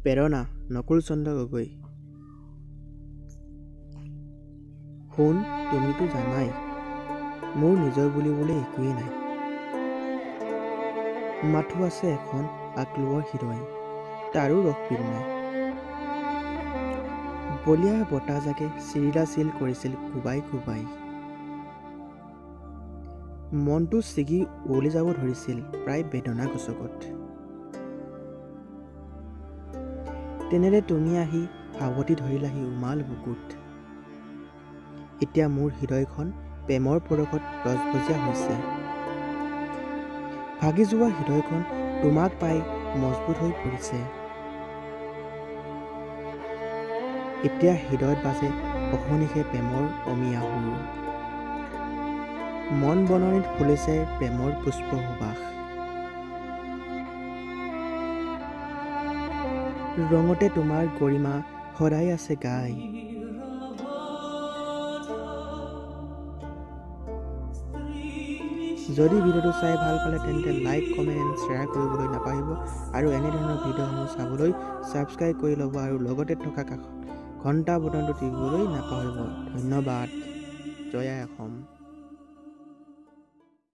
প্ৰেৰণা নকুল চন্দ্ৰ গগৈ। সোণ, তুমিতো জানাই মোৰ নিজৰ বুলিবলৈ একোৱেই নাই। মাথো আছে এখন আকলুৱাৰ হৃদয়, তাৰো ৰসবিধ নাই। বলীয়া বতাহজাকে চিৰিলা চিল কৰিছিল কোবাই কোবাই। মনটো ছিগি উৱলি যাব ধৰিছিল প্ৰায় বেদনা গছকত। তেনেতে তুমি আহি সাৱটি ধৰিলাহি উমাল বুকুত। এতিয়া মোৰ হৃদয়খন প্ৰেমৰ পৰশত ৰজভজীয়া হৈছে। ভাগি যোৱা হৃদয়খন তোমাক পাই মজবুত হৈ পৰিছে। এতিয়া হৃদয়ত বাজে অহৰ্নিশে প্ৰেমৰ অমিয়া সুৰ। মন বননিত ফুলিছে প্ৰেমৰ পুষ্প সুবাস। ৰঙতে তোমাৰ গৰিমা সদায় আছে গাই। যদি ভিডিঅ'টো চাই ভাল পালে তেন্তে লাইক, কমেণ্ট এণ্ড শ্বেয়াৰ কৰিবলৈ নাপাহৰিব আৰু এনেধৰণৰ ভিডিঅ'সমূহ চাবলৈ ছাবস্ক্ৰাইব কৰি ল'ব আৰু লগতে থকা কাষত ঘণ্টা বটনটো টিপিবলৈ নাপাহৰিব। ধন্যবাদ। জয় আই অসম।